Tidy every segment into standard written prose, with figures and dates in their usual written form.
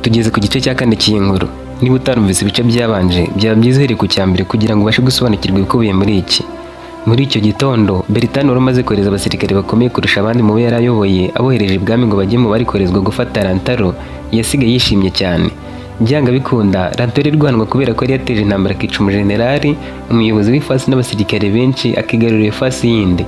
Tugeze ku gice cya kane cy'iyi nkuru. Niba utarumvise ibice byabanje, byaba byiza uhereye ku cya mbere kugira ngo ubashe gusobanukirwa ibikubiye muri iki. Muri icyo gitondo, Beritani wari umaze kohereza abasirikare bakomeye kurusha abandi mu bo yari ayoboye, abohereje ibwami ngo bajye mu bari koherezwa gufata Rantaro, yasigaye yishimye cyane. Byanga bikunda, Rantaro yari guhanwa kubera ko yari yateje intambara, akica umujenerali, umuyobozi w'ifasi n'abasirikare benshi, akigarurira ifasi yindi.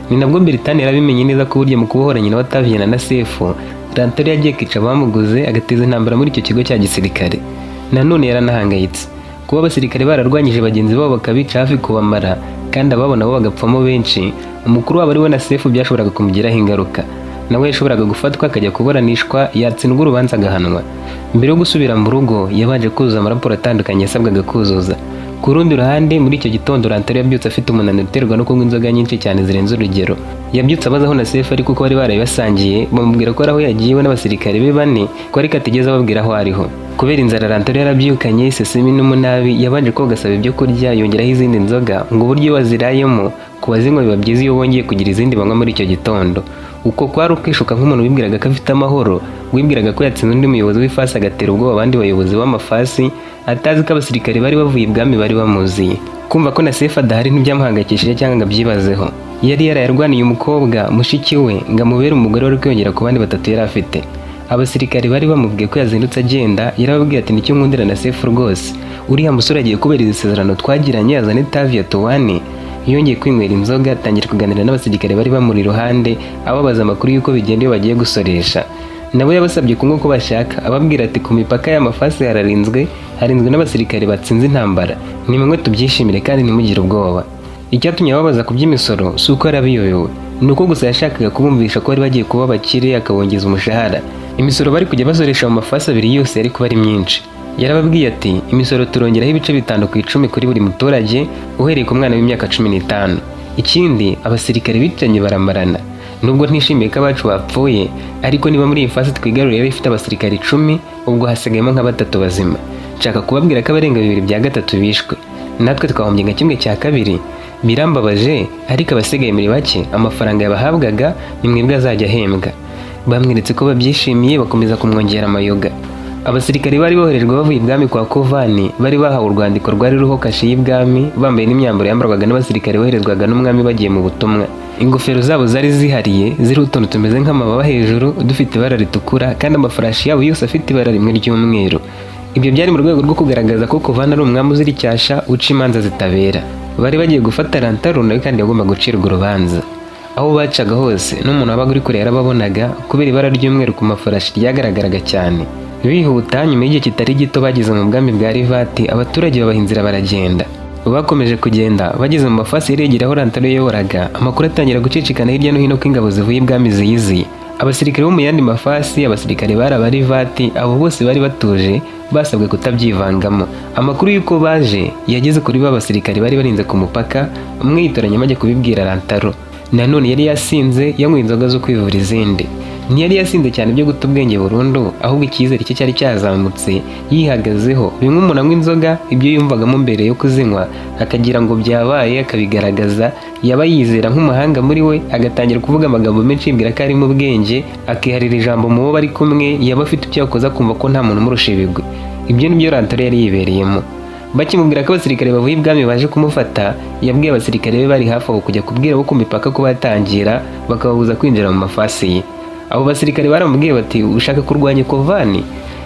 Ni nabwo Beritani yarabimenye neza ko burya mu kubohora nyina wa Taviya na Sefu, Rantaro yagiye akica abamuguze, agateza intambara muri icyo kigo cya gisirikare. Nanone yaranahangayitse kuba abasirikare bararwanyije bagenzi babo bakabica hafi kubamara, kandi ababo nabo bagapfamo benshi, umukuru wabo ari we na Sefu, byashoboraga kumugiraho ingaruka. Nawe yashoboraga gufatwa akajya kuburanishwa, yatsindwa urubanza agahanwa. Mbere yo gusubira mu rugo, yabanje kuzuza amaraporo atandukanye yasabwaga kuzuza. Ku rundi ruhande, muri icyo gitondo Rantaro yabyutse afite umunaniro uterwa no kunywa inzoga nyinshi cyane zirenze urugero. Yabyutse abaza aho na Sefu ariko uko bari baraye basangiye, bamubwira ko ari aho yagiye we n'abasirikare be bane, ko ariko atigeze ababwira aho ariho. Kubera inzara Rantaro yarabyukanye, isesemi n'umunabi, yabanje koga, asaba ibyo kurya, yongeraho izindi nzoga. Ngo uburyo iyo wazirayemo, ku bazinywa biba byiza iyo bongeye kugira izindi banywa muri icyo gitondo. Uko kwari ukwishuka nk'umuntu wibwiraga ko afite amahoro, wibwiraga ko yatsinze undi muyobozi w'ifasi, agatera ubwoba abandi bayobozi b'amafasi, atazi ko abasirikare bari bavuye ibwami bari bamuziye. Kumva ko na Sefu adahari ntibyamuhangayikishije cyangwa ngo abyibazeho. Yari yarayarwaniye umukobwa mushiki we ngo amubere umugore wari kwiyongera ku bandi batatu yari afite. Abasirikare bari bamubwiye ko yazindutse agenda. Yarababwiye ati: "Nicyo nkundira na Sefu rwose, uriya musore agiye kubera isezerano twagiranye, azane Taviya tubane." Yongeye kwinywera inzoga, atangira kuganira n'abasirikare bari bamuri iruhande, ababaza amakuru y'uko bigenda iyo bagiye gusoresha. Nabo yabasabye kunywa uko bashaka, ababwira ati: "Ku mipaka y'amafasi hararinzwe, harinzwe n'abasirikare batsinze intambara. Nimwe tubyishimire kandi ntimugire ubwoba." Icyatumye ababaza ku by'imisoro si uko yarabiyobewe, ni uko gusa yashakaga kubumvisha ko bari bagiye kuba abakire, akabongeza umushahara. Imisoro bari kujya basoresha mu mafasi abiri yose yari kuba ari myinshi. Yarababwiye ati: "Imisoro turongeraho ibice 5% kuri buri muturage, uhereye ku mwana w'imyaka 15. Ikindi, abasirikare bicanye baramarana. Nubwo ntishimiye ko abacu bapfuye, ariko niba muri iyi fasi twigaruriye yari ifite abasirikare 10, ubwo hasigayemo nka batatu bazima. Nshaka kubabwira ko abarenga bibiri bya gatatu bishwe, natwe twahombye nka kimwe cya kabiri. Birambabaje, ariko abasigaye muri bake, amafaranga yabahabwaga ni mwebwe azajya ahembwa." Bamweretse ko babyishimiye, bakomeza kumwongera amayoga. Abasirikare bari boherejwe bavuye ibwami kwa Kovani bari bahawe urwandiko rwari ruriho kashe y'ibwami, bambaye n'imyambaro yambarwaga n'abasirikare boherezwaga n'umwami bagiye mu butumwa. Ingofero zabo zari zihariye, ziriho utuntu tumeze nk'amababa hejuru, dufite ibara ritukura, kandi amafarashi yabo yose afite ibara rimwe ry'umweru. Ibyo byari mu rwego rwo kugaragaza ko Kovani ari umwami uzira icyasha, uca imanza zitabera. Bari bagiye gufata Rantaro nawe, kandi yagomba gucirwa urubanza. Aho bacaga hose, n'umuntu wabaga uri kure yarababonaga, kubera ibara ry'umweru ku mafarashi ryagaragaraga cyane. Bihuta, nyuma y'igihe kitari gito bageze mu bwami bwa Rivati, abaturage babaha inzira baragenda. Bakomeje kugenda, bageze mu mafasi yeregera aho Rantaro yayoboraga, amakuru atangira gucicikana hirya no hino ko ingabo zivuye ibwami ziyiziye. Abasirikare bo mu yandi mafasi, abasirikare bari abarivati, abo bose bari batuje, basabwe kutabyivangamo. Amakuru y'uko baje yageze kuri ba basirikare bari barinze ku mupaka, umwe yitoranyamo ajya kubibwira Rantaro. Nanone yari yasinze, yanyweye inzoga zo kwivura izindi. Ntiyari yasinze cyane byo guta ubwenge burundu, ahubwo icyizere cye cyari cyazamutse, yihagazeho. Bimwe umuntu anywa inzoga, ibyo yumvagamo mbere yo kuzinywa akagira ngo byabaye akabigaragaza, yaba yizera nk'umuhanga muri we, agatangira kuvuga amagambo menshi yibwira ko ari mu bwenge, akiharira ijambo mu bo bari kumwe, yaba afite icyo yakoze akumva ko nta muntu umurusha ibigwi. Ibyo nibyo Rantaro yari yibereyemo. Bakimubwira ko abasirikare bavuye ibwami baje kumufata, yabwiye abasirikare be bari hafi aho kujya kubwira abo ku mipaka ko batangira, bakababuza kwinjira mu mafasi ye. Abo basirikare baramubwiye bati: "Ushaka kurwanya Kovani?"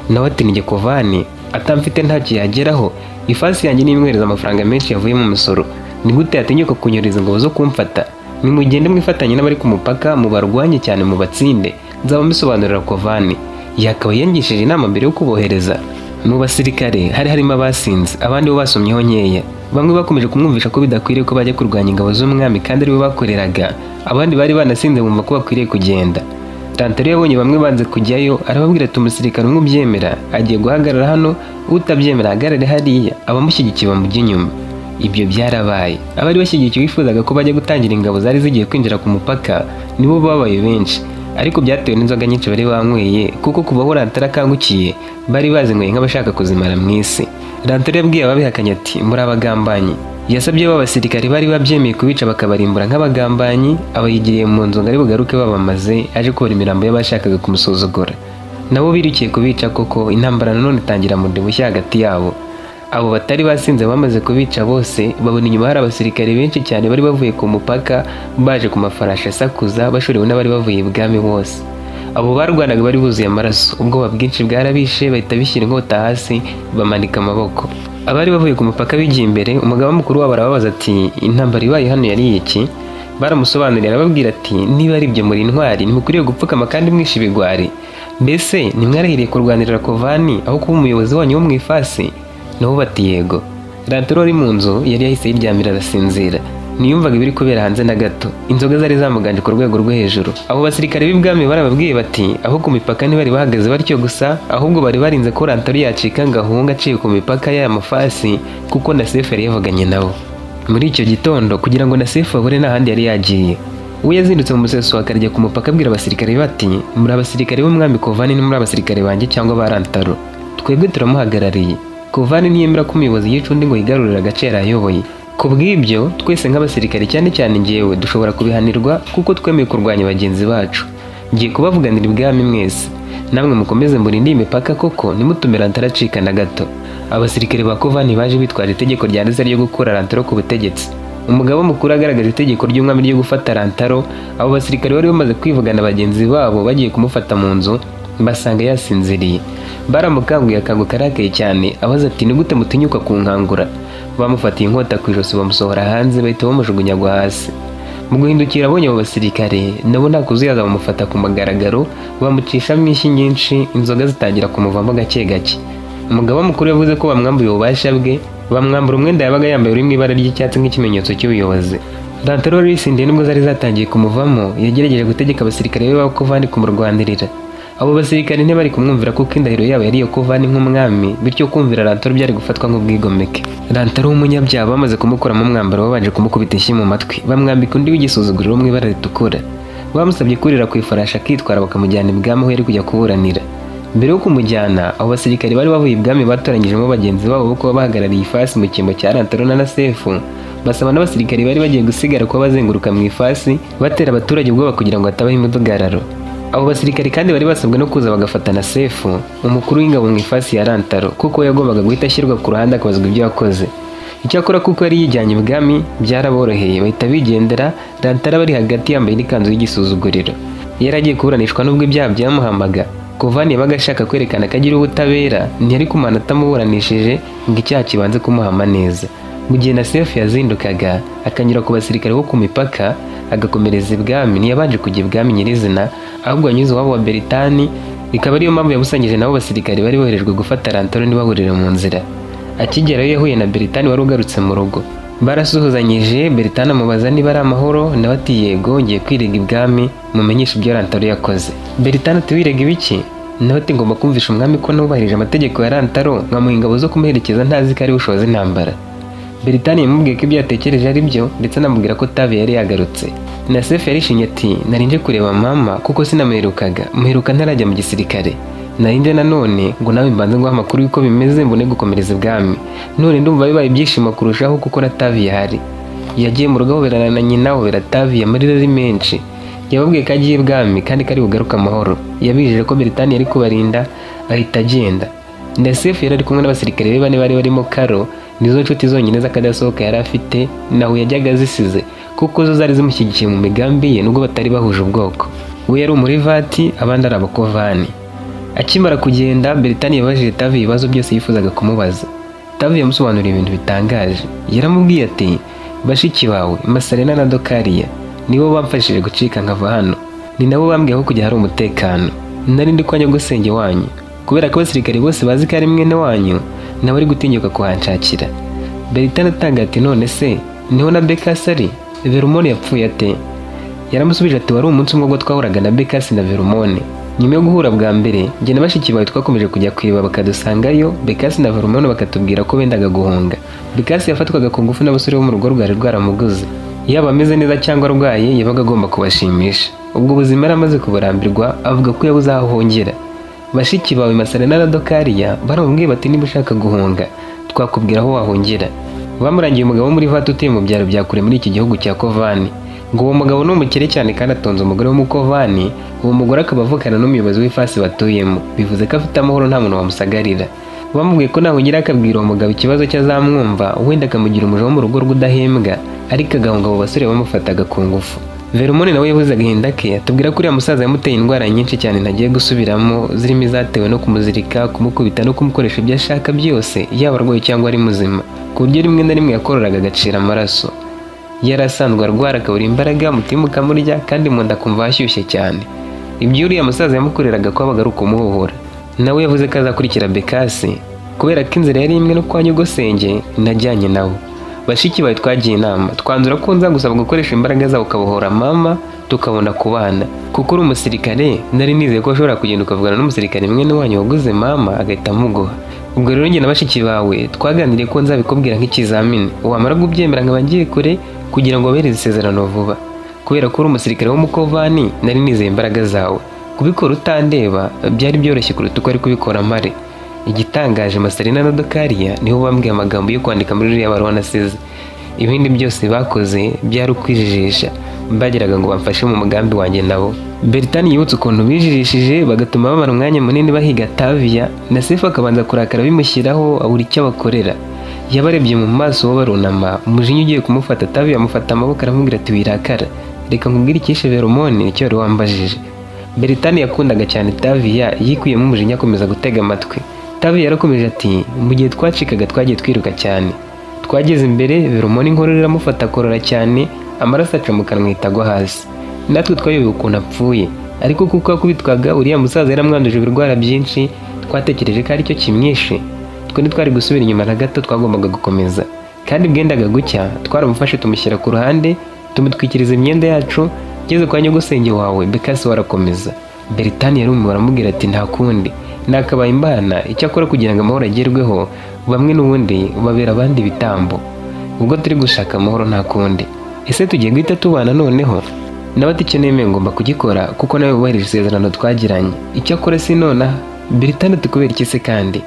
Nawe ati: "Njye Kovani atamfite ntacyo yageraho. Ifasi yanjye nimwohereza amafaranga menshi yavuye mu misoro. Ni gute yatinyuka kunyohereza ingabo zo kumfata? Nimugende mwifatanye n'abari ku mupaka, mubarwanye cyane, mubatsinde. Nzaba mbisobanurira Kovani." Yakaba yangishije inama mbere yo kubohereza. Mu basirikare hari harimo abasinze, abandi bo basomyeho nkeya. Bamwe bakomeje kumwumvisha ko bidakwiriye ko bajya kurwanya ingabo z'umwami kandi aribo bakoreraga. Abandi bari banasinze bumva ko bakwiriye kugenda. Rantaro yabonye bamwe banze kujyayo, arababwira ati: "Umusirikare umwe ubyemera agiye guhagarara hano, utabyemera ahagarare hariya, abamushyigikiye bamujya inyuma." Ibyo byarabaye. Abari bashyigikiye wifuzaga ko bajya gutangira ingabo zari zigiye kwinjira ku mupaka nibo babaye benshi, ariko byatewe n'inzoga nyinshi bari banyweye, kuko kuva aho Rantaro akangukiye bari bazinyweye nk'abashaka kuzimara mu isi. Rantaro yabwiye ababihakanye ati: "Muri abagambanyi." Yasabye ba basirikare bari babyemeye kubica, bakabarimbura nk'abagambanyi. Abayigiriye mu nzu ngo ari bugaruke babamaze, aje kubara imirambo y'abashakaga kumusuzugura. Nabo birukiye kubica koko. Intambara nanone itangira bundi bushya hagati yabo. Abo batari basinze bamaze kubica bose, babona inyuma hari abasirikare benshi cyane bari bavuye ku mupaka, baje ku mafarashi asakuza, bashorewe n'abari bavuye ibwami bose. Abo barwanaga bari buzuye amaraso, ubwoba bwinshi bwarabishe, bahita bishyira inkota hasi, bamanika amaboko. Abari bavuye ku mupaka bigiye imbere, umugaba mukuru wabo arababaza ati: "Intambara ibaye hano yari iki?" Baramusobanurira, arababwira ati: "Niba ari ibyo, muri intwari, ntimukwiriye gupfukama kandi mwishe ibigwari. Mbese ntimwarahiriye kurwanirira Kovani aho kuba umuyobozi wanyu wo mu ifasi?" Nabo bati: "Yego." Rantaro wari mu nzu yari yahise yiryamira arasinzira, ntiyumvaga ibiri kubera hanze na gato. Inzoga zari zamuganje ku rwego rwo hejuru. Abo basirikare b'ibwami barababwiye bati: "Aho ku mipaka ntibari bahagaze batyo gusa, ahubwo bari barinze ko Rantaro yacika ngo ahunge aciye ku mipaka y'aya mafasi, kuko na Sefu yari yavuganye nabo muri icyo gitondo kugira ngo na Sefu abure nta handi yari yagiye." We yazindutse mu museso, akarya ku mupaka, abwira abasirikare bati: "Muri abasirikare b'umwami Kovani, ni muri abasirikare banjye cyangwa ba Rantaro? Twebwe turamuhagarariye. Kovani ntiyemera ko umuyobozi yica undi ngo yigarurire agace yari ayoboye. Ku bw'ibyo, twese nk'abasirikare, cyane cyane ngewe, dushobora kubihanirwa kuko twemeye kurwanya bagenzi bacu. Ngiye kubavuganira ibwami mwese, namwe mukomeze murinde iyi mipaka koko, ntimutume Rantaro acika na gato." Abasirikare ba Kovani baje bitwaje itegeko ryanditse ryo gukura Rantaro ku butegetsi. Umugaba mukuru agaragaje itegeko ry'umwami ryo gufata Rantaro. Abo basirikare bari bamaze kwivugana bagenzi babo bagiye kumufata mu nzu, basanga yasinziriye. Baramukanguye, akanguka arakaye cyane, abaza ati: "Ni gute mutinyuka kunkangura?" Bamufatiye inkota ku ijosi, bamusohora hanze, bahita bamujugunya agwa hasi. Mu guhindukira abonye abo basirikare, nabo nta kuzuyaza bamufata ku mugaragaro, bamucishamo inshyi nyinshi, inzoga zitangira kumuvamo gake gake. Umugaba mukuru yavuze ko bamwambuye ububasha bwe, bamwambura umwenda yabaga yambaye uri mu ibara ry'icyatsi nk'ikimenyetso cy'ubuyobozi. Rantaro wari wisindiye, nubwo zari zatangiye kumuvamo, yagerageje gutegeka abasirikare be ba Kovani kumurwanirira. Abo basirikare ntibari kumwumvira kuko indahiro yabo yari iyo Kovani nk'umwami, bityo kumvira Rantaro byari gufatwa nk'ubwigomeke. Rantaro w'umunyabyaha bamaze kumukuramo umwambaro, babanje kumukubita inshyi mu matwi, bamwambika undi w'igisuzuguriro wo mu ibara ritukura. Bamusabye kurira ku ifarashi akitwara, bakamujyana ibwami aho yari kujya kuburanira. Mbere yo kumujyana, abo basirikare bari bavuye ibwami batoranyijemo bagenzi babo bo kuba bahagarariye ifasi mu cyimbo cya Rantaro na Nasefu, basaba n'abasirikare bari bagiye gusigara kuba bazenguruka mu ifasi batera abaturage ubwoba kugira ngo hatabaho imidugararo. Abo basirikare kandi bari basabwe no kuza bagafata na Sefu, umukuru w'ingabo mu ifasi ya Rantaro, kuko yagombaga guhita ashyirwa ku ruhande akabazwa ibyo yakoze. Icyakora kuko yari yijyanye ibwami, byaraboroheye, bahita bigendera. Rantaro bari hagati yambaye n'ikanzu y'igisuzuguriro, yari agiye kuburanishwa n'ubwo ibyaha byamuhamaga. Kovani yabaga ashaka kwerekana ko agira ubutabera, ntiyari kumana atamuburanishije ngo icyaha kibanze kumuhama neza. Mu gihe Nasefu yazindukaga akanyura ku basirikare bo ku mipaka agakomereza ibwami, ntiyabanje kujya ibwami nyirizina, ahubwo yanyuze iwabo wa Beritani, bikaba ariyo mpamvu yabusanyije nabo basirikare bari boherejwe gufata Rantaro ntibahurire mu nzira. Akigerayo yahuye na Beritani wari ugarutse mu rugo, barasuhuzanyije. Beritani amubaza niba ari amahoro, nawe ati: "Yego, ngiye kwirega ibwami mumenyeshe ibyo Rantaro yakoze." Beritani ati: "Wirega ibiki?" Nawe ati: "Ngomba kumvisha umwami ko nubahirije amategeko ya Rantaro, nkamuha ingabo zo kumuherekeza ntazi ko ari bushoze intambara." Beritani yamubwiye ko ibyo yatekereje ari byo, ndetse anamubwira ko Tavi yari yagarutse. Nasefu yarishimye ati: "Nari nje kureba mama kuko sinamuherukaga, muheruka ntarajya mu gisirikare. Nari nje nanone ngo nawe mbanze nguhe amakuru y'uko bimeze, mbone gukomereza ibwami. None ndumva bibaye ibyishimo kurushaho kuko na Tavi yahari." Yagiye mu rugo ahoberana na nyina, ahobera Tavi, amarira ari menshi. Yababwiye ko agiye ibwami kandi ko ari bugaruke amahoro. Yabijeje ko Beritani yari kubarinda, ahita agenda. Nasefu yari ari kumwe n'abasirikare be bane bari barimo Karo. Nizo nshuti zonyine z'akadasohoka yari afite, naho yajyaga azisize kuko zo zari zimushyigikiye mu migambi ye, nubwo batari bahuje ubwoko. We yari umurivati, abandi ari abakovani. Akimara kugenda, Beritani yabajije Tavi ibibazo byose yifuzaga kumubaza. Tavi yamusobanuriye ibintu bitangaje. Yaramubwiye ati: "Bashiki bawe Masarena na Dokariya nibo bamfashije gucika nkava hano, ni nabo bambwiye aho kujya hari umutekano. Nari ndi kwa nyogosenge wanyu, kubera ko abasirikare bose bazi ko ari mwene wanyu, nawe ari gutinyuka kuhanshakira." Beritani atanga ati: "None se niho na Bekasi ari? Verumone yapfuye ate?" Yaramusubije ati: "Wari umunsi umwe ubwo twahuraga na Bekasi na Verumone. Nyuma yo guhura bwa mbere, njye na bashiki bawe twakomeje kujya ku iriba, bakadusangayo Bekasi na Verumone, bakatubwira ko bendaga guhunga. Bekasi yafatwaga ku ngufu n'abasore bo mu rugo rwari rwaramuguze. Yaba ameze neza cyangwa arwaye, yabaga agomba kubashimisha. Ubwo buzima yari amaze kuburambirwa, avuga ko yabuze aho ahungira. Bashiki bawe Masarena na Dokariya baramubwiye bati: 'Niba ushaka guhunga, twakubwira aho wahungira.' Bamurangiye umugabo wo muri Vati utuye mu byaro bya kure muri iki gihugu cya Kovani. Ngo uwo mugabo ni umukire cyane kandi atunze umugore w'umukovani. Uwo mugore akaba avukana n'umuyobozi w'ifasi batuyemo, bivuze ko afite amahoro, nta muntu wamusagarira. Bamubwiye ko nahungira akabwira uwo mugabo ikibazo cye azamwumva, wenda akamugira umuja wo mu rugo rw'udahembwa, ariko agahunga abo basore bamufataga ku ngufu. Veromoni nawe yabuze agahinda ke, atubwira ko uriya musaza yamuteye indwara nyinshi cyane ntagiye gusubiramo, zirimo izatewe no kumuzirika, kumukubita no kumukoresha ibyo ashaka byose, yaba arwaye cyangwa ari muzima, ku buryo rimwe na rimwe yakororaga agacira amaraso. Yari asanzwe arwara akabura imbaraga, umutima ukamurya kandi mu nda akumva hashyushye cyane. Ibyo uriya musaza yamukoreraga kwabaga ari ukumuhuhura. Nawe yavuze ko azakurikira Bekasi kubera ko inzira yari imwe no kwa nyogosenge. Najyanye nabo bashiki bawe, twagiye inama, twanzura ko nzagusaba gukoresha imbaraga zawe ukabohora mama, tukabona kubana. Kuko uri umusirikare, nari nizeye ko ushobora kugenda ukavugana n'umusirikare mwene wanyu waguze mama, agahita amuguha. Ubwo rero njye na bashiki bawe twaganiriye ko nzabikubwira nk'ikizamini, wamara kubyemera nkaba ngiye kure kugira ngo wabereze isezerano vuba. Kubera ko uri umusirikare w'umukovani, nari nizeye imbaraga zawe. Kubikora utandeba byari byoroshye kuruta uko ari kubikora mpare. Igitangaje, Masalina na Dokariya nibo bambwiye amagambo yo kwandika muri ririya baruwa nasize. Ibindi byose bakoze byari ukwijijisha, bageraga ngo bamfashe mu mugambi wanjye nabo. Bertani yibutse ukuntu bijijishije bagatuma bamara umwanya munini bahiga Taviya na Sefu, akabanza kurakara bimushyiraho, abura icyo abakorera. Yabarebye mu maso bo barunama, umujinya ugiye kumufata. Taviya amufata amaboko, aramubwira ati: "Wirakara, reka nkubwire icyishe Veromoni, nicyo wari wambajije." Beritani yakundaga cyane Taviya, yikuyemo umujinya akomeza gutega amatwi. Taviya yarakomeje ati: "Mu gihe twacikaga twagiye twiruka cyane, twageze imbere Veromoni inkorora iramufata, akorora cyane, amaraso aca mu kanwa ahita agwa hasi. Natwe twayobewe ukuntu apfuye, ariko kuko yakubitwaga uriya musaza yaramwanduje ibirwara byinshi, twatekereje ko aricyo kimwishe. Twe ntitwari gusubira inyuma na gato, twagombaga gukomeza kandi bwendaga gucya. Twaramufashe tumushyira ku ruhande, tumutwikiriza imyenda yacu. Ngeze kwa nyogosenge wawe Bekasi warakomeza." Beritani yarumiwe, aramubwira ati: "Nta kundi nakabaye imbana, icyakora kugira ngo amahoro agerweho, bamwe n'ubundi babera abandi ibitambo. Ubwo turi gushaka amahoro, nta kundi. Ese tugiye guhita tubana noneho?" Nawe ati: "Icyo nemeye ngomba kugikora kuko nawe wubahirije isezerano twagiranye, icyakora si nonaha." Beritani ati: "Kubera iki se kandi?"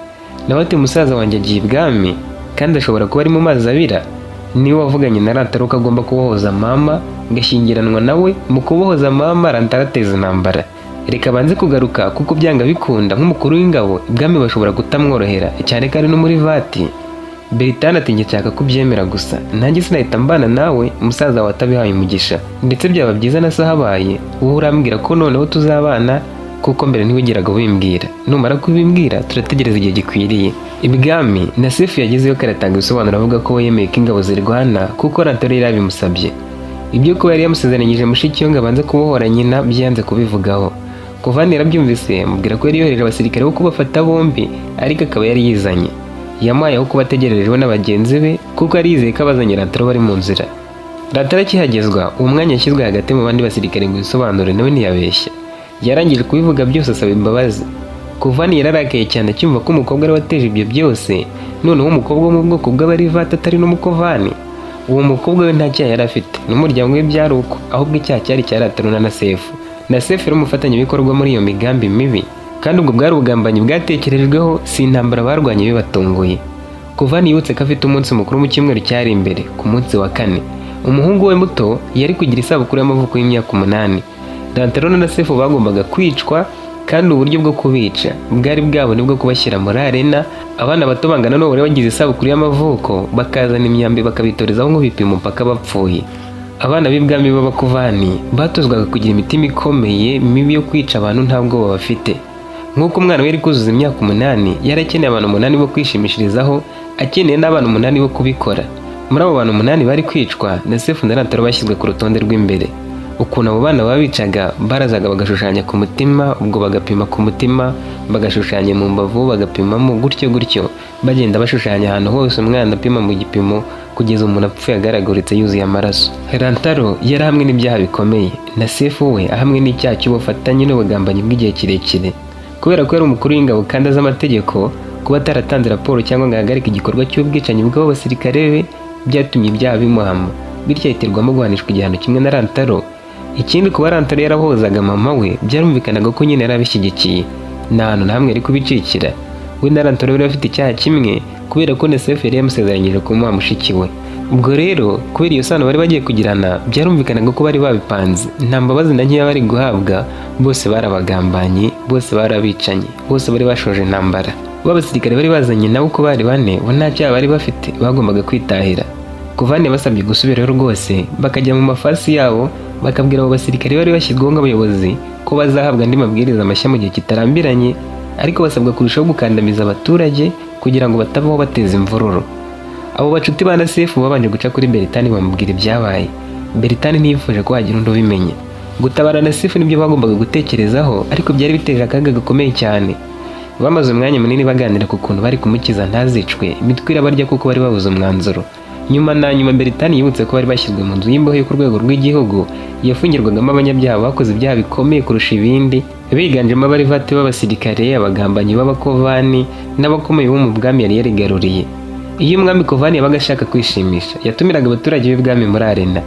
Nawe ati: "Musaza wanjye agiye ibwami kandi ashobora kuba ari mu mazi abira. Niwe wavuganye na Rantaro ko agomba kubohoza mama ngashyingiranwa nawe. Mu kubohoza mama, Rantaro ateza intambara. Reka abanze kugaruka kuko byanga bikunda nk'umukuru w'ingabo ibwami bashobora kutamworohera cyane ko ari no muri vati." Beritani ati: "Njye nshaka kubyemera gusa, nanjye sinahita mbana nawe umusaza wawe atabihaye umugisha. Ndetse byaba byiza na se ahabaye. Wowe urambwira ko noneho tuzabana, kuko mbere ntiwigeraga ubimbwira. Numara kubimbwira turategereza igihe gikwiriye." Ibwami na Sefu yagezeyo karatanga ibisobanuro, avuga ko we yemeye ko ingabo zirwana kuko Rantaro yari yabimusabye. Ibyo kuba yari yamusezeranyije mushiki we ngo abanze kubohora nyina byanze kubivugaho. Kuva yarabyumvise, amubwira ko yari yohereje abasirikare bo kubafata bombi, ariko akaba yari yizanye. Yamuhaye aho kuba ategerejwe na bagenzi be kuko yari yizeye ko abazanye Rantaro bari mu nzira. Rantaro akihagezwa, uwo mwanya yashyizwe hagati mu bandi basirikare ngo ibisobanure. Nawe ntiyabeshya, yarangije kubivuga byose asaba imbabazi. Kuvani yararakaye cyane acyumva ko umukobwa ari wateje ibyo byose, noneho umukobwa wo mu bwoko bw'abarivati atari n'umukovani. Uwo mukobwa we nta cyaha yari afite, n'umuryango we byari uko, ahubwo icyaha cyari cya Rantaro na Sefu. Na Sefu yari umufatanyabikorwa muri iyo migambi mibi, kandi ubwo bwari ubugambanyi bwatekerejweho, si intambara barwanye bibatunguye. Kuvani yibutse ko afite umunsi mukuru mu cyumweru cyari imbere. Ku munsi wa kane, umuhungu we muto yari kugira isabukuru y'amavuko y'imyaka 8. Rantaro na Sefu bagombaga kwicwa, kandi uburyo bwo kubica bwari bwabone bwo kubashyira muri arena. Abana bato bangana n'uwo bari bagize isabukuru y'amavuko, bakazana imyambi bakabitorezaho nk'ibipimo mpaka bapfuye. Abana b'ibwami b'abakuvani batozwaga kugira imitima ikomeye mibi yo kwica abantu nta bwoba bafite. Nk'uko umwana we yari kuzuza imyaka 8, yari akeneye abantu 8 bo kwishimishirizaho, akeneye n'abana 8 bo kubikora. Muri abo bantu 8 bari kwicwa, na Sefu na Rantaro bashyizwe ku rutonde rw'imbere. Ukuntu abo bana babicaga, barazaga bagashushanya ku mutima, ubwo bagapima ku mutima, bagashushanya mu mbavu, bagapimamo gutyo gutyo, bagenda bashushanya ahantu hose, umwana apima mu gipimo kugeza umuntu apfuye agaragaritse yuzuye amaraso. Rantaro yari hamwe n'ibyaha bikomeye, na Sefu we ahamwe n'icyaha cy'ubufatanye n'ubugambanyi bw'igihe kirekire. Kubera ko yari umukuru w'ingabo kandi azi amategeko, kuba ataratanze raporo cyangwa ngo ahagarike igikorwa cy'ubwicanyi bw'abo basirikare be byatumye ibyaha bimuhama, bityo ahitirwamo guhanishwa igihano kimwe na Rantaro. Ikindi, kuba Rantaro yarahozaga mama we, byarumvikanaga ko nyine yari abishyigikiye, nta hantu na hamwe yari kubicikira. We na Rantaro bari bafite icyaha kimwe kubera ko Nesefu yari yamusezeranyije kumuha mushiki we. Ubwo rero kubera iyo sano bari bagiye kugirana, byarumvikanaga ko bari babipanze. Nta mbabazi na nkeya bari guhabwa. Bose barabagambanye, bose barabicanye, bose bari bashoje intambara. Ba basirikare bari bazanye nabo uko bari bane, bo nta cyaha bari bafite, bagombaga kwitahira. Kovani yabasabye gusubirayo rwose, bakajya mu mafasi yabo, bakabwira abo basirikare bari bashyizweho nk'abayobozi ko bazahabwa andi mabwiriza mashya mu gihe kitarambiranye, ariko basabwa kurushaho gukandamiza abaturage kugira ngo batabaho bateza imvururu. Abo bacuti ba Nasefu babanje guca kuri Beritani bamubwira ibyabaye. Beritani ntiyifuje ko hagira undi ubimenya. Gutabara Nasefu nibyo bagombaga gutekerezaho, ariko byari biteje akaga gakomeye cyane. Bamaze umwanya munini baganira ku kuntu bari kumukiza ntazicwe, imitwe irabarya kuko bari babuze umwanzuro. Nyuma na nyuma Beritani yibutse ko bari bashyizwe mu nzu y'imbohe yo ku rwego rw'igihugu yafungirwagamo abanyabyaha bakoze ibyaha bikomeye kurusha ibindi, biganjemo abarivati b'abasirikare, abagambanyi b'abakovani n'abakomeye bo mu bwami yari yarigaruriye. Iyo umwami Kovani yabaga ashaka kwishimisha, yatumiraga abaturage b'ibwami muri arena.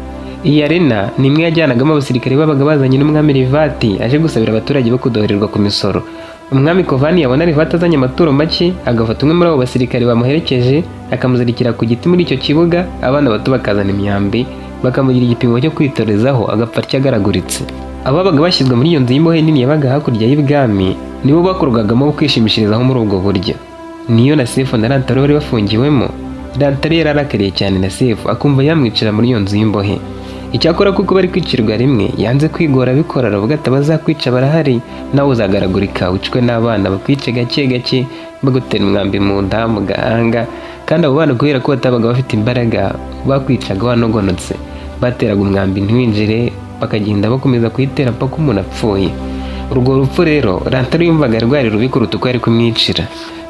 Iyi arena ni imwe yajyanagamo abasirikare babaga bazanye n'umwami Rivati aje gusabira abaturage bo kudohorerwa ku misoro. Umwami Kovani yabona Rivati azanye amaturo make, agafata umwe muri abo basirikare bamuherekeje akamuzirikira ku giti muri icyo kibuga, abana bato bakazana imyambi bakamugira igipimo cyo kwitorezaho, agapfa atyo agaraguritse. Ababaga bashyizwe muri iyo nzu y'imbohe nini yabaga hakurya y'ibwami nibo bakorwagamo kwishimishirizaho muri ubwo buryo. Niyo Nasefu na Rantaro bari bafungiwemo. Rantaro yari arakariye cyane Nasefu, akumva yamwicira muri iyo nzu y'imbohe. Icyakora kuko bari kwicirwa rimwe, yanze kwigora abikora, aravuga ati: "Abazakwica barahari, nawe uzagaragurika wicwe n'abana, bakwice gake gake, bagutera umwambi mu nda, mu gahanga." Kandi abo bana, kubera ko batabaga bafite imbaraga, bakwicaga wanogonotse. Bateraga umwambi ntiwinjire, bakagenda bakomeza kuyitera mpaka umuntu apfuye. Urwo rupfu rero Rantaro yumvaga rwari rubi kuruta uko yari kumwicira.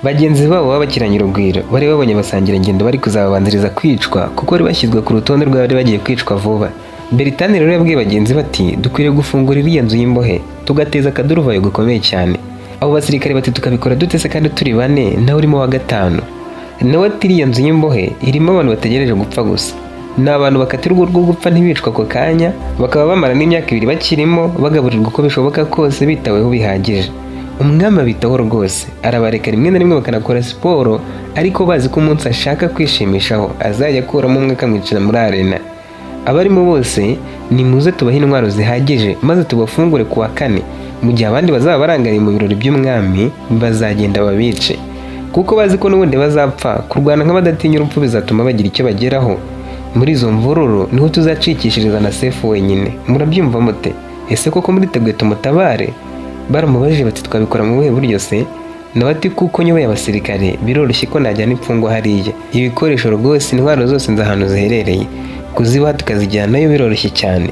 Bagenzi babo babakiranye urugwiro bari babonye abasangirangendo bari kuzababanziriza kwicwa, kuko bari bashyizwe ku rutonde rw'abari bagiye kwicwa vuba. Beritani rero yabwiye bagenzi bati: "Dukwiriye gufungura iriya nzu y'imbohe tugateza akaduruvayo gakomeye cyane." Abo basirikare bati: "Tukabikora dute se kandi turi bane, nawe urimo wa gatanu?" Nawe ati: "Iriya nzu y'imbohe irimo abantu bategereje gupfa gusa. Ni abantu bakatirwa urwo gupfa ntibicwa ako kanya, bakaba bamara n'imyaka 2 bakirimo, bagaburirwa uko bishoboka kose, bitaweho bihagije. Umwami abitaho rwose, arabareka rimwe na rimwe bakanakora siporo, ariko bazi ko umunsi ashaka kwishimishaho azajya akuramo umwe akamwicira muri arena. Abarimo bose nimuze tubahe intwaro zihagije, maze tubafungure ku wa kane. Mu gihe abandi bazaba barangariye mu birori by'umwami, bazagenda babice, kuko bazi ko n'ubundi bazapfa. Kurwana nk'abadatinya urupfu bizatuma bagira icyo bageraho. Muri izo mvururu niho tuzacikishiriza na Sefu wenyine. Murabyumva mute? Ese koko muriteguye tumutabare?" Baramubajije bati: "Twabikora mu buhe buryo se?" Nawe ati: "Kuko nyoboye abasirikare, biroroshye ko najyana imfungwa hariya. Ibikoresho rwose, intwaro zose nzi ahantu ziherereye, kuzibaha tukazijyanayo biroroshye cyane.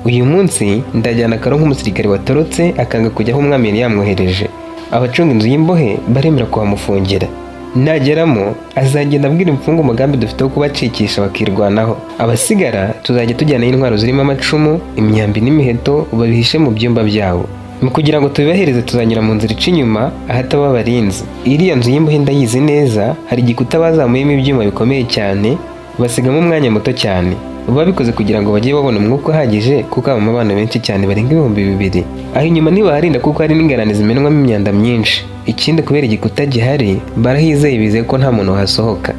Uyu munsi ndajyana Karo nk'umusirikare watorotse akanga kujya aho umwami yari yamwohereje. Abacunga inzu y'imbohe baremera kuhamufungira. Nageramo azagenda abwira imfungwa umugambi dufite wo kubacikisha, bakirwanaho. Abasigara tuzajya tujyanayo intwaro zirimo amacumu, imyambi n'imiheto, babihishe mu byumba byabo. Mu kugira ngo tubibahereze, tuzanyura mu nzira ica inyuma ahataba abarinzi. Iriya nzu y'imbohe ndayizi neza, hari igikuta bazamuyemo ibyuma bikomeye cyane, basigamo umwanya muto cyane. Babikoze kugira ngo bajye babona umwuka uhagije, kuko habamo abana benshi cyane barenga 2000. Aho inyuma ntibaharinda kuko hari n'ingarani zimenwamo imyanda myinshi. Ikindi, kubera igikuta gihari, barahizeye, bizeye ko nta muntu wahasohoka.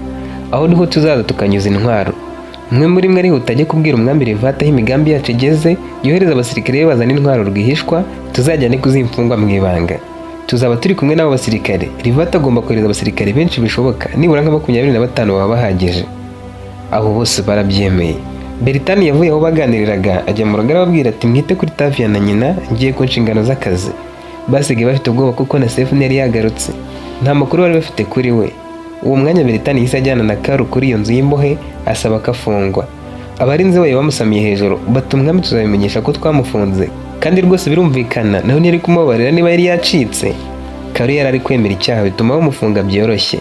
Aho niho tuzaza tukanyuza intwaro. Umwe muri mwe arihuta ajye kubwira umwami Rivati aho imigambi yacu igeze, yohereza abasirikare be bazana intwaro rwihishwa, tuzajyane kuzimfungwa mu ibanga. Tuzaba turi kumwe n'abo basirikare. Rivati agomba kohereza abasirikare benshi bishoboka, nibura nka 25 baba bahagije." Abo bose barabyemeye. Beritani yavuye aho baganiriraga ajya mu rugo, arababwira ati: "Mwite kuri Taviya na nyina, ngiye ku nshingano z'akazi." Basigaye bafite ubwoba kuko na Sefu ntiyari yagarutse, nta makuru bari bafite kuri we. Uwo mwanya Beritani yahise ajyana na Karu kuri iyo nzu y'imbohe, asaba ko afungwa. Abarinzi bayo bamusamiye hejuru bati: "Umwami tuzabimenyesha ko twamufunze, kandi rwose birumvikana nawe ntiyari kumubabarira niba yari yacitse." Karu yari ari kwemera icyaha bituma bamufunga byoroshye.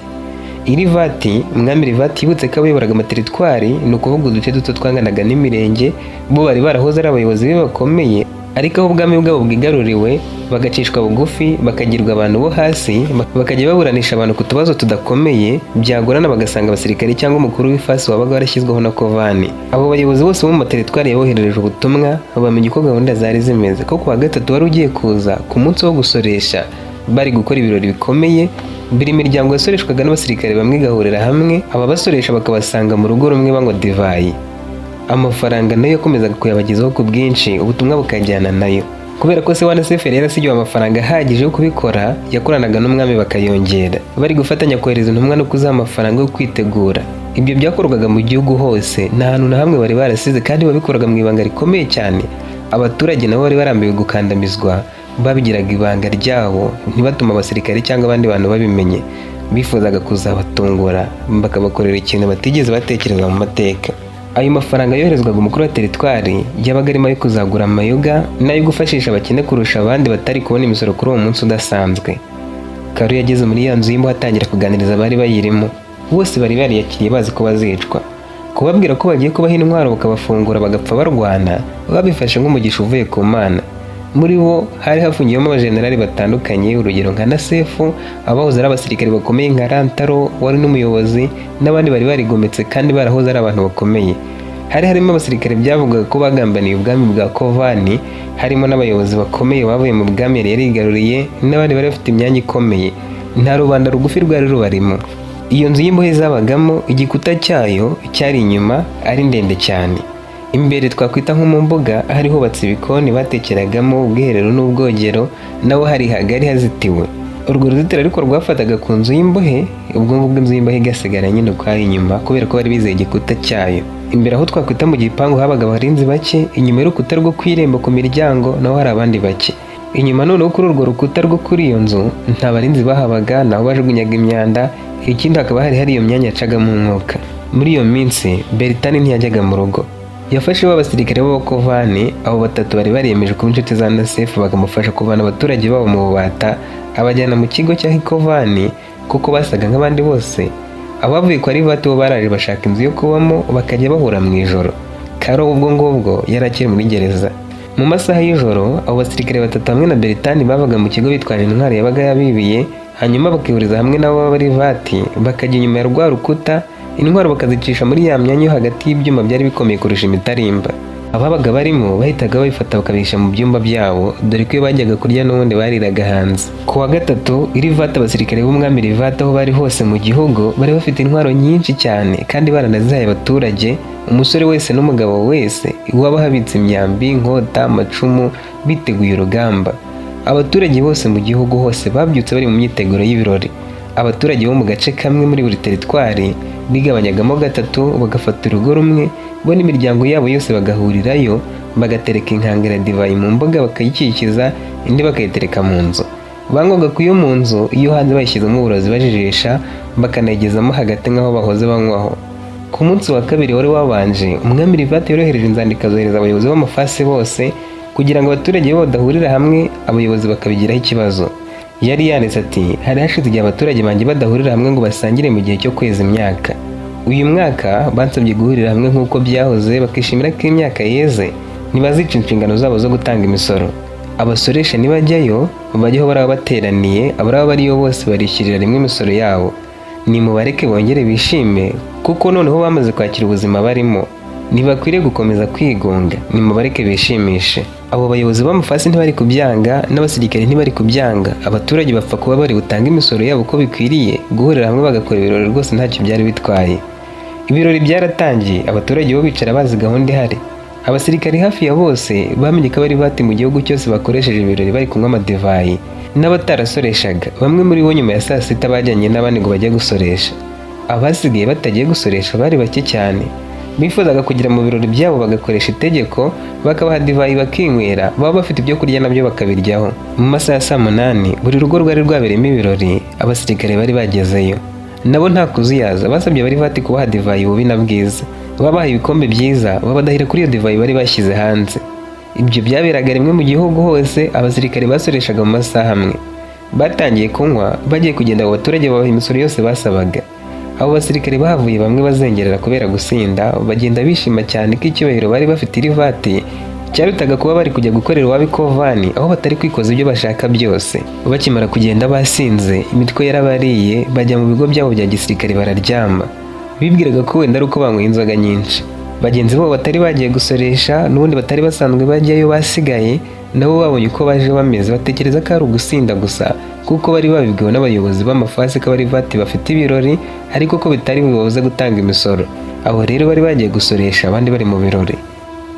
Irivati, umwami Rivati yibutse ko abayoboraga amateritwari, ni ukuvuga uduce duto twanganaga n'imirenge, bo bari barahoze ari abayobozi be bakomeye, ariko aho ubwami bwabo bwigaruriwe bagacishwa bugufi, bakagirwa abantu bo hasi, bakajya baburanisha abantu ku tubazo tudakomeye, byagorana bagasanga abasirikare cyangwa umukuru w'ifasi wabaga warashyizweho na Kovani. Abo bayobozi bose bo mu materitwari yaboherereje ubutumwa, bamenya uko gahunda zari zimeze, ko kuwa gatatu wari ugiye kuza, ku munsi wo gusoresha, bari gukora ibirori bikomeye. Buri miryango yasoreshwaga n'abasirikare bamwe igahurira hamwe, ababasoresha bakabasanga mu rugo rumwe banywa divayi. Amafaranga nayo yakomezaga kuyabagezaho ku bwinshi, ubutumwa bukajyana nayo. Kubera ko se wa Nasefu yari yarasigiwe amafaranga ahagije yo kubikora, yakoranaga n'umwami bakayongera, bari gufatanya kohereza intumwa no kuziha amafaranga yo kwitegura. Ibyo byakorwaga mu gihugu hose, nta hantu na hamwe bari barasize, kandi babikoraga mu ibanga rikomeye cyane. Abaturage nabo bari barambiwe gukandamizwa, babigiraga ibanga ryabo, ntibatume abasirikare cyangwa abandi bantu babimenye. Bifuzaga kuzabatungura bakabakorera ikintu batigeze batekereza mu mateka. Ayo mafaranga yoherezwaga umukuru wa teritwari yabaga arimo ayo kuzagura amayoga n'ayo gufashisha abakene kurusha abandi batari kubona imisoro kuri uwo munsi udasanzwe. Karu yageze muri ya nzu y'imbohe, atangira kuganiriza abari bayirimo. Bose bari bariyakiriye, bazi ko bazicwa. Kubabwira ko bagiye kubaha intwaro bakabafungura bagapfa barwana, babifashe nk'umugisha uvuye ku Mana. Muri bo hari hafungiyemo abajenerali batandukanye, urugero nka Nasefu, abahoze ari abasirikare bakomeye nka Rantaro wari n'umuyobozi, n'abandi bari barigometse kandi barahoze ari abantu bakomeye. Hari harimo abasirikare byavugaga ko bagambaniye ubwami bwa Kovani, harimo n'abayobozi bakomeye bavuye mu bwami yari yarigaruriye, n'abandi bari bafite imyanya ikomeye. Nta rubanda rugufi rwari rubarimo. Iyo nzu y'imbohe zabagamo, igikuta cyayo cyari inyuma ari ndende cyane. Imbere, twakwita nko mu mbuga, hari hubatse ibikoni batekeragamo, ubwiherero n'ubwogero, naho hari hagari hazitiwe. Urwo ruzitiro ariko rwafataga ku nzu y'imbohe, ubwo ngubwo inzu y'imbohe igasigara nyine ukwayo inyuma, kubera ko bari bizeye igikuta cyayo. Imbere aho twakwita mu gipangu habaga abarinzi bake, inyuma y'urukuta rwo ku irembo ku miryango naho hari abandi bake. Inyuma noneho kuri urwo rukuta rwo kuri iyo nzu nta barinzi bahabaga, naho bajugunyaga imyanda, ikindi hakaba hari hari iyo myanya yacagamo umwuka. Muri iyo minsi Beritani ntiyajyaga mu rugo. Yafashe abasirikare b'Abakovani, abo batatu bari bariyemeje kuba inshuti za Nasefu, bakamufasha kuvana abaturage babo mu bubata, abajyana mu kigo cya Hikovani kuko basaga nk'abandi bose. Abavuye kwa Rivati bo baraje bashaka inzu yo kubamo, bakajya bahura mu ijoro. Karo ubwo ngubwo yari akiri muri gereza. Mu masaha y'ijoro, abo basirikare batatu hamwe na Beritani bavaga mu kigo bitwaje intwaro yabaga yabibiye, hanyuma bakihuriza hamwe nabo b'Abarivati, bakajya inyuma ya rwa rukuta, intwaro bakazicisha muri ya myanya yo hagati y'ibyuma byari bikomeye kurusha imitarimba. Ababaga barimo bahitaga babifata bakabihisha mu byumba byabo, dore ko iyo bajyaga kurya n'ubundi bariraga hanze. Ku wa gatatu, Irivati, abasirikare b'umwami Rivati aho bari hose mu gihugu bari bafite intwaro nyinshi cyane kandi baranazihaye abaturage. Umusore wese n'umugabo wese iwaba habitse imyambi, inkota, amacumu, biteguye urugamba. Abaturage bose mu gihugu hose babyutse bari mu myiteguro y'ibirori. Abaturage bo mu gace kamwe muri buri teritwari bigabanyagamo gatatu, bagafata urugo rumwe, bo n'imiryango yabo yose bagahurirayo, bagatereka inkangara ya divayi mu mbuga bakayikikiza, indi bakayitereka mu nzu. Banywaga ku yo mu nzu, iyo hanze bayishyizemo uburozi bajijisha, bakanayigezamo hagati nk'aho bahoze banywaho. Ku munsi wa kabiri wari wabanje, umwami Rivati yorohereje inzandiko, azohereza abayobozi b'amafasi bose kugira ngo abaturage be badahurira hamwe, abayobozi bakabigiraho ikibazo. Yari yanditse ati: "Hari hashize igihe abaturage banjye badahurira hamwe ngo basangire mu gihe cyo kweza imyaka. Uyu mwaka bansabye guhurira hamwe nk'uko byahoze, bakishimira ko imyaka yeze. Ntibazica inshingano zabo zo gutanga imisoro. Abasoresha nibajyayo, bajyeho baraba bateraniye, abaraba bariyo bose barishyurira rimwe imisoro yabo. Nimubareke bongere bishime, kuko noneho bamaze kwakira ubuzima barimo, ntibakwiriye gukomeza kwigunga. Nimubareke bishimishe." Abo bayobozi b'amafasi ntibari kubyanga, n'abasirikare ntibari kubyanga. Abaturage bapfa kuba bari butange imisoro yabo uko bikwiriye, guhurira hamwe bagakora ibirori rwose ntacyo byari bitwaye. Ibirori byaratangiye, abaturage bo bicara bazi gahunda ihari. Abasirikari hafi ya bose bamenye ko abari bati mu gihugu cyose bakoresheje ibirori bari kunywa amadivayi. N'abatarasoreshaga, bamwe muri bo nyuma ya saa sita bajyanye n'abandi ngo bajye gusoresha. Abasigaye batagiye gusoresha bari bake cyane. Bifuzaga kugera mu birori byabo bagakoresha itegeko, bakabaha divayi bakinywera, baba bafite ibyo kurya nabyo bakabiryaho. Mu masaha ya saa 8, buri rugo rwari rwabereyemo ibirori abasirikare bari bagezeyo. Nabo nta kuzuyaza basabye Abarivati kubaha divayi bubi na bwiza. Babaha ibikombe byiza, babadahira kuri iyo divayi bari bashyize hanze. Ibyo byaberaga rimwe mu gihugu hose. Abasirikare basoreshaga mu masaha amwe. Batangiye kunywa, bagiye kugenda, abo baturage babaha imisoro yose basabaga. Abo basirikare bahavuye bamwe bazengerera kubera gusinda, bagenda bishima cyane ko icyubahiro bari bafite Irivati cyarutaga kuba bari kujya gukorera iwabo Ikovani, aho batari kwikoza ibyo bashaka byose. Bakimara kugenda basinze, imitwe yarabariye, bajya mu bigo byabo bya gisirikare bararyama. Bibwiraga ko wenda ari uko banyweye inzoga nyinshi. Bagenzi babo batari bagiye gusoresha n'ubundi batari basanzwe bajyayo basigaye, nabo babonye uko baje bameze, batekereza ko ari ugusinda gusa, Kuko bari babibwiwe n'abayobozi b'amafasi ko Abarivati bafite ibirori, ariko ko bitari bubabuze gutanga imisoro. Abo rero bari bagiye gusoresha abandi bari mu birori.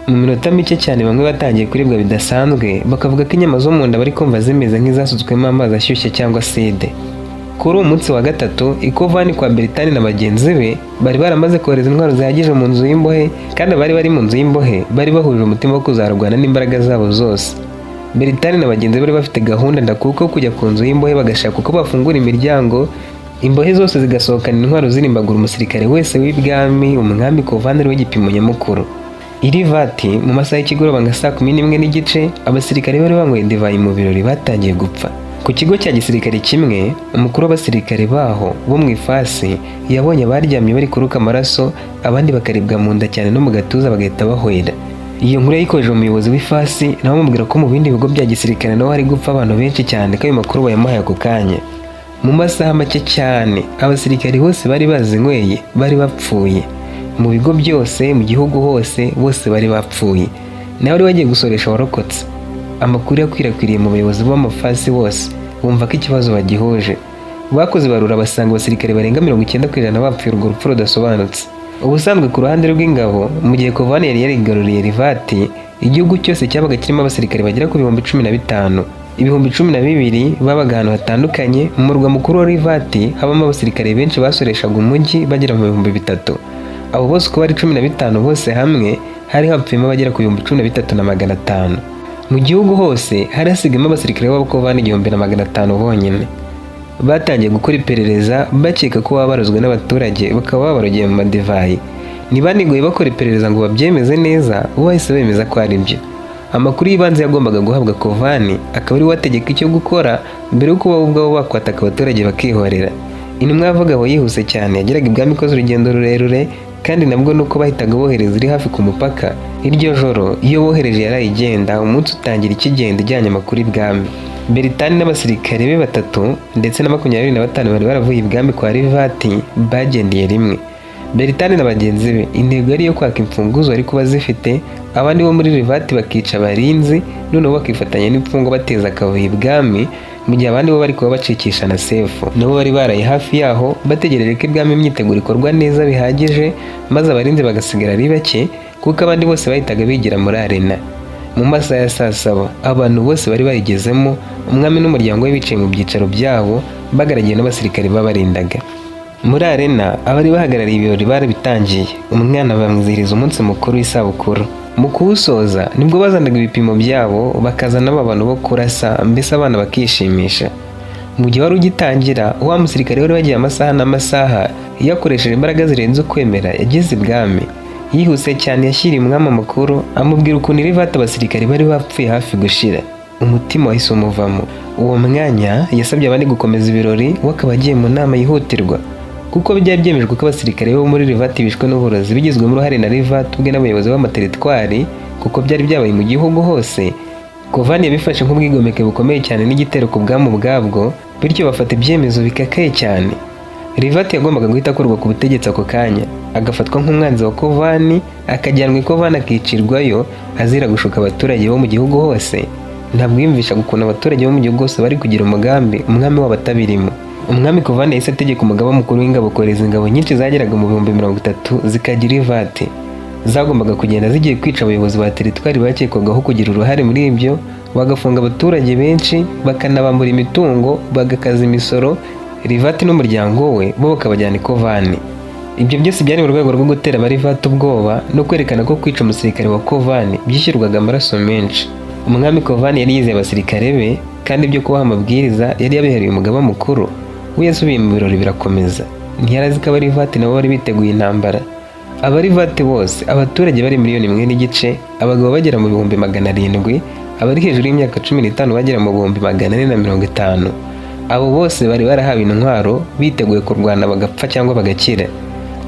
Mu minota mike cyane bamwe batangiye kuribwa bidasanzwe, bakavuga ko inyama zo mu nda bari kumva zimeze nk'izasutswemo amazi ashyushye cyangwa acide. Kuri uwo munsi wa gatatu, Ikovani kwa Beritani na bagenzi be bari baramaze kohereza intwaro zihagije mu nzu y'imbohe, kandi abari bari mu nzu y'imbohe bari bahurije umutima wo kuzarwana n'imbaraga zabo zose. Beritani na bagenzi be bari bafite gahunda ndakuka yo kujya ku nzu y'imbohe, bagashaka uko bafungura imiryango, imbohe zose zigasohokana intwaro zirimbagura umusirikare wese w'ibwami, umwami Kovani ari we gipimo nyamukuru. Irivati mu masaha y'ikigoroba nka saa 11:30, abasirikare bari banyweye divayi mu birori batangiye gupfa. Ku kigo cya gisirikare kimwe, umukuru w'abasirikare baho bo mu ifasi yabonye abaryamye bari kuruka amaraso, abandi bakaribwa mu nda cyane no mu gatuza, bagahita bahwera. Iyo nkuru yayikojeje umuyobozi w'ifasi, nawe amubwira ko mu bindi bigo bya gisirikare naho hari gupfa abantu benshi cyane, ko ayo makuru bayamuhaye ako kanya. Mu masaha make cyane abasirikare bose bari bazinyweye bari bapfuye. Mu bigo byose mu gihugu hose, bose bari bapfuye. Nawe wari wagiye gusoresha warokotse. Amakuru yakwirakwiriye mu bayobozi b'amafasi bose, bumva ko ikibazo bagihuje. Bakoze ibarura, basanga abasirikare barenga 90% bapfuye urwo rupfu rudasobanutse. Ubusanzwe ku ruhande rw'ingabo, mu gihe Kovani yari yarigaruriye Rivati, igihugu cyose cyabaga kirimo abasirikare bagera ku 15,000. 12,000 babaga ahantu hatandukanye. Mu murwa mukuru wa Rivati habamo abasirikare benshi basoreshaga umujyi bagera mu 3000. Abo bose uko bari 15 bose hamwe, hari hapfuyemo abagera ku 13,500. Mu gihugu hose hari hasigayemo abasirikare b'Abakovani 1,500 bonyine. Batangiye gukora iperereza, bakeka ko baba barozwe n'abaturage, bakaba babarogeye mu madivayi. Ntibanigoye bakora iperereza ngo babyemeze neza, bo bahise bemeza ko ari byo. Amakuru y'ibanze yagombaga guhabwa Kovani, akaba ari we wategeka icyo gukora mbere y'uko bo ubwabo bakwataka abaturage bakihorera. Intumwa yavaga aho yihuse cyane, yageraga ibwami ikoze urugendo rurerure, kandi nabwo nuko bahitaga bohereza iri hafi ku mupaka. Iryo joro iyo bohereje yaraye igenda, umunsi utangira ikigenda ijyanye amakuru ibwami. Beritani n'abasirikare be batatu ndetse na 25 bari baravuye ibwami kwa Rivati bagendeye rimwe. Beritani na bagenzi be intego yari iyo kwaka imfunguzo bari kuba zifite, abandi bo muri Rivati bakica abarinzi, noneho bakifatanya n'imfungwa bateza akavuyo ibwami, mu gihe abandi bo bari kuba bacikisha na Sefu. Nabo bari baraye hafi yaho bategereje ko ibwami imyiteguro ikorwa neza bihagije, maze abarinzi bagasigara ari bake, kuko abandi bose bahitaga bigira muri arena. Mu masaha ya saa 7 abantu bose bari bayigezemo, umwami n'umuryango we bicaye mu byicaro byabo, bagaragiwe n'abasirikare babarindaga. Muri arena abari bahagarariye ibirori barabitangiye, umwana bamwizihiriza umunsi mukuru w'isabukuru. Mu kuwusoza nibwo bazanaga ibipimo byabo, bakazana abantu bo kurasa, mbese abana bakishimisha. Mu gihe wari ugitangira, wa musirikare wari wagiye amasaha n'amasaha yakoresheje imbaraga zirenze ukwemera yageze ibwami yihuse cyane. Yashyiriye umwami amakuru, amubwira ukuntu Irivati abasirikare bari bapfuye hafi gushira. Umutima wahise umuvamo. Uwo mwanya yasabye abandi gukomeza ibirori, we akaba agiye mu nama yihutirwa, kuko byari byemejwe ko abasirikare bo muri Rivati bishwe n'uburozi bigizwemo uruhare na Rivati ubwe n'abayobozi b'amateritwari, kuko byari byabaye mu gihugu hose. Kovani yabifashe nk'ubwigomeke bukomeye cyane n'igitero ku bwami ubwabwo, bityo bafata ibyemezo bikakaye cyane. Rivati yagombaga guhita akurwa ku butegetsi ako kanya, agafatwa nk'umwanzi wa Kovani, akajyanwa i Kovani akicirwayo azira gushuka abaturage bo mu gihugu hose. Ntabwo yiyumvishaga ukuntu abaturage bo mu gihugu hose bari kugira umugambi umwami wabo atabirimo. Umwami Kovani yahise ategeka umugaba mukuru w'ingabo kohereza ingabo nyinshi zageraga mu 30,000 zikagira Ivati. Zagombaga kugenda zigiye kwica abayobozi ba teritwari bakekwagaho kugira uruhare muri ibyo, bagafunga abaturage benshi, bakanabambura imitungo, bagakaza imisoro. Rivati n'umuryango we bo bakabajyana i Kovani. Ibyo byose byari mu rwego rwo gutera Abarivati ubwoba no kwerekana ko kwica umusirikare wa Kovani byishyurwaga amaraso menshi. Umwami Kovani yari yizeye abasirikare be, kandi ibyo kubaha amabwiriza yari yabihereye umugaba mukuru. We yasubiye mu birori birakomeza. Ntiyari azi ko Abarivati nabo bari biteguye intambara. Abarivati bose, abaturage bari 1,5 miliyoni, abagabo bagera mu 700,000, abari hejuru y'imyaka 15 bagera mu 450,000. Abo bose bari barahawe intwaro, biteguye kurwana bagapfa cyangwa bagakira.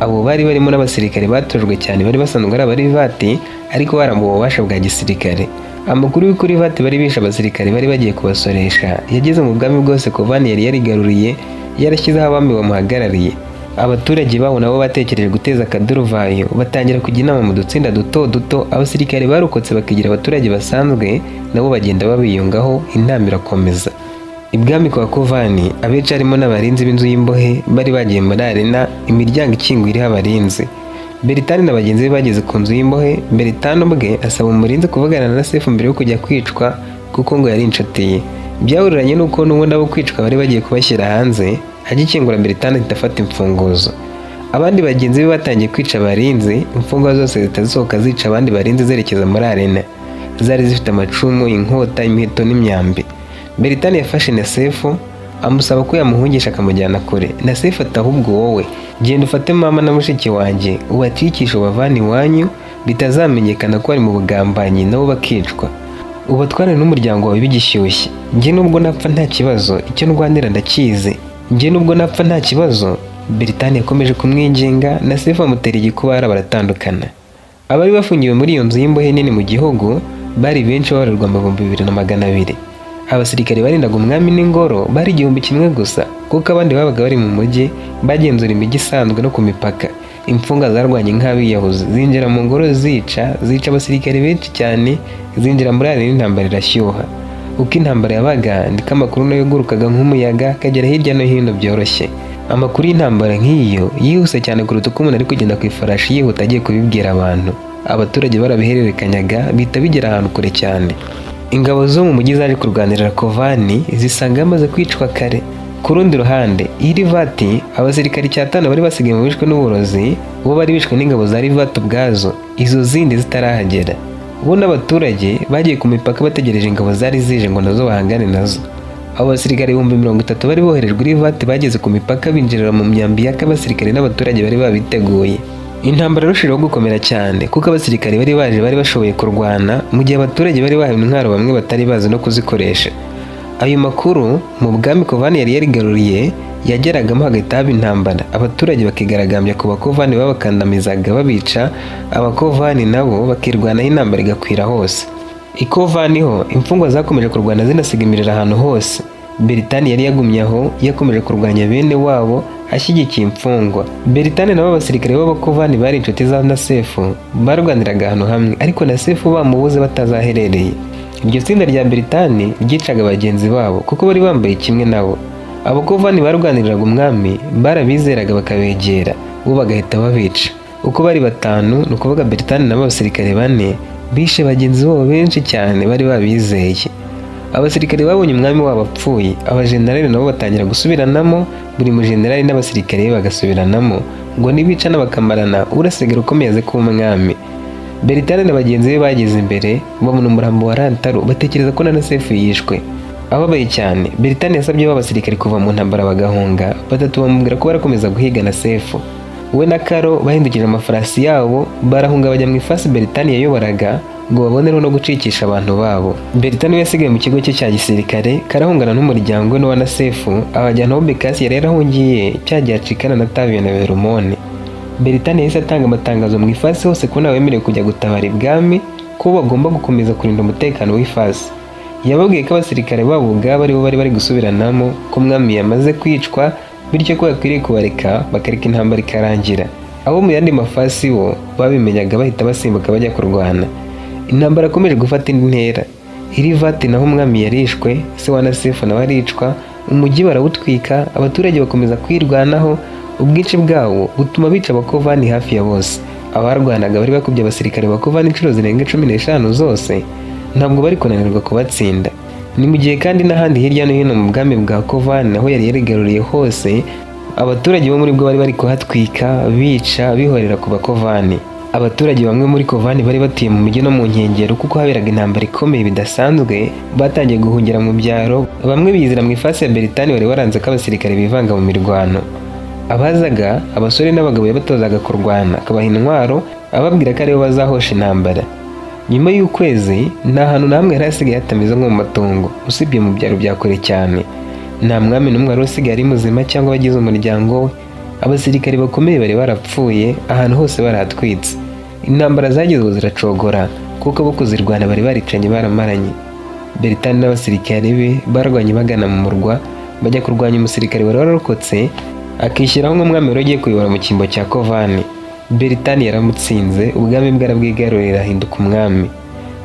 Abo bari barimo n'abasirikare batojwe cyane bari basanzwe ari Abarivati, ariko barambuwe ububasha bwa gisirikare. Amakuru y'uko Rivati bari bishe abasirikare bari bagiye kubasoresha yageze mu bwami bwose Kovani yari yarigaruriye, yarashyizeho abami bamuhagarariye. Abaturage baho nabo batekereje guteza akaduruvayo, batangira kujya inama mu dutsinda duto duto. Abasirikare barokotse bakigira abaturage basanzwe, nabo bagenda babiyungaho, inama irakomeza. Ibwami kwa Kovani, abenshi harimo n'abarinzi b'inzu y'imbohe bari bagiye muri arena, imiryango ikinguye iriho abarinzi. Beritani na bagenzi be bageze ku nzu y'imbohe. Beritani ubwe asaba umurinzi kuvugana na Sefu mbere yo kujya kwicwa, kuko ngo yari inshuti ye. Byahuriranye n'uko n'ubundi abo kwicwa bari bagiye kubashyira hanze. Agikingura, Beritani ahita afata imfunguzo. Abandi bagenzi be batangiye kwica abarinzi, imfungwa zose zihita zisohoka zica abandi barinzi zerekeza muri arena. Zari zifite amacumu, inkota, imiheto n'imyambi. Beritani yafashe Nasefu amusaba ko yamuhungisha akamujyana kure. Nasefu ati: "Ahubwo wowe genda ufate mama na mushiki wanjye, ubacikishe, ubavane iwanyu, bitazamenyekana ko bari mu bugambanyi nabo bakicwa. Ubatware n'umuryango wawe bigishyushye. Njye nubwo napfa nta kibazo, icyo ndwanira ndakizi. Njye nubwo napfa nta kibazo." Beritani yakomeje kumwinginga, Nasefu amutera igikubara, baratandukana. Abari bafungiwe muri iyo nzu y'imbohe nini mu gihugu bari benshi, babarirwa mu 2200. Abasirikare barindaga umwami n'ingoro bari 1000 gusa, kuko abandi babaga bari mu mujyi bagenzura imijyi isanzwe no ku mipaka. Imfungwa zarwanye nk'abiyahuzi, zinjira mu ngoro zica, zica abasirikare benshi cyane, zinjira muri arena, intambara irashyuha. Uko intambara yabaga niko amakuru nayo yagurukaga nk'umuyaga, akagera hirya no hino byoroshye. Amakuru y'intambara nk'iyo yihuse cyane kuruta uko umuntu ari kugenda ku ifarashi yihuta agiye kubibwira abantu. Abaturage barabihererekanyaga, bihita bigera ahantu kure cyane. Ingabo zo mu mujyi zaje kurwanirira Kovani zisanga yamaze kwicwa kare. Ku rundi ruhande, i Rivati, abasirikare 500 bari basigaye mu bishwe n'uburozi, bo bari bishwe n'ingabo za Rivati ubwazo, izo zindi zitarahagera. Bo n'abaturage bagiye ku mipaka bategereje ingabo zari zije ngo nazo bahangane nazo. Abo basirikare 30,000 bari boherejwe i Rivati bageze ku mipaka, binjirira mu myambi yaka abasirikare n'abaturage bari babiteguye. Intambara yarushijeho gukomera cyane, kuko abasirikare bari baje bari bashoboye kurwana, mu gihe abaturage bari bahawe intwaro bamwe batari bazi no kuzikoresha. Ayo makuru mu bwami Kovani yari yarigaruriye yageragamo hagahita haba intambara, abaturage bakigaragambya ku Bakovani babakandamizaga babica, Abakovani nabo bakirwanaho, intambara igakwira hose. I Kovani ho imfungwa zakomeje kurwana zinasiga imiriro ahantu hose. Beritani yari yagumye aho, yakomeje kurwanya bene wabo ashyigikiye imfungwa. Beritani nabo abasirikare b'Abakovani bari inshuti za Nasefu, barwaniraga ahantu hamwe, ariko Nasefu bamubuze batazaherereye. Iryo tsinda rya Beritani ryicaga bagenzi babo kuko bari bambaye kimwe nabo. Abakovani barwaniriraga umwami barabizeraga bakabegera, bo bagahita babica. Uko bari batanu, ni ukuvuga Beritani nabo abasirikare bane, bishe bagenzi babo benshi cyane bari babizeye. Abasirikare babonye umwami wabo apfuye, abajenerali nabo batangira gusubiranamo, buri mujenerali n'abasirikare be bagasubiranamo ngo nibicana bakamarana, urasigara ukomeye aze kuba umwami. Beritani na bagenzi be bageze imbere babona umurambo wa Rantaro, batekereza ko na Nasefu yishwe. Ababaye cyane, Beritani yasabye ba basirikare kuva mu ntambara bagahunga. Batatu bamubwira ko barakomeza guhiga Nasefu. We na Karo bahindukije amafarasi yabo, barahunga, bajya mu ifasi Beritani yayoboraga ngo babonereho no gucikisha abantu babo. Beritani we yasigaye mu kigo cye cya gisirikare, karahungana n'umuryango we n'uwa Nasefu, abajyana aho Bekasi yari yarahungiye cya gihe acikana na Taviyo na Verumone. Beritani yahise atanga amatangazo mu ifasi hose ko ntawe wemerewe kujya gutabara ibwami, ko bagomba gukomeza kurinda umutekano w'ifasi. Yababwiye ko abasirikare babo ubwabo aribo bari bari gusubiranamo, ko umwami yamaze kwicwa, bityo ko bakwiriye kubareka, bakareka intambara ikarangira. Abo mu yandi mafasi bo babimenyaga bahita basimbuka bajya kurwana. Intambara yakomeje gufata indi ntera. I Rivati naho umwami yarishwe, se wa Nasefu nawe aricwa, umujyi barawutwika, abaturage bakomeza kwirwanaho, ubwinshi bwawo butuma bica Abakovani hafi ya bose. Abarwanaga bari bakubye abasirikare Bakovani inshuro zirenga 15 zose, ntabwo bari kunanirwa kubatsinda. Ni mu gihe kandi n'ahandi hirya no hino mu bwami bwa Kovani aho yari yarigaruriye hose, abaturage bo muri bwo bari bari kuhatwika, bica, bihorera ku Bakovani. Abaturage bamwe muri Kovani bari batuye mu mijyi no mu nkengero, kuko haberaga intambara ikomeye bidasanzwe, batangiye guhungira mu byaro, bamwe bizira mu ifasi ya Beritani wari waranze ko abasirikare bivanga mu mirwano. Abazaga, abasore n'abagabo, yabatozaga kurwana, akabaha intwaro, ababwira ko aribo bazahosha intambara. Nyuma y'ukwezi nta hantu na hamwe hari hasigaye hatameze nko mu matongo, usibye mu byaro bya kure cyane. Nta mwami n'umwe wari usigaye ari muzima cyangwa abagize umuryango we. Abasirikare bakomeye bari barapfuye, ahantu hose barahatwitse. Intambara zageze ubu ziracogora, kuko abo kuzirwana bari baricanye, baramaranye. Beritani n'abasirikare be barwanye bagana mu murwa, bajya kurwanya umusirikare wari wararokotse akishyiraho nk'umwami wari ugiye kuyobora mu cyimbo cya Kovani. Beritani yaramutsinze, ubwami bwe arabwigarurira, ahinduka umwami.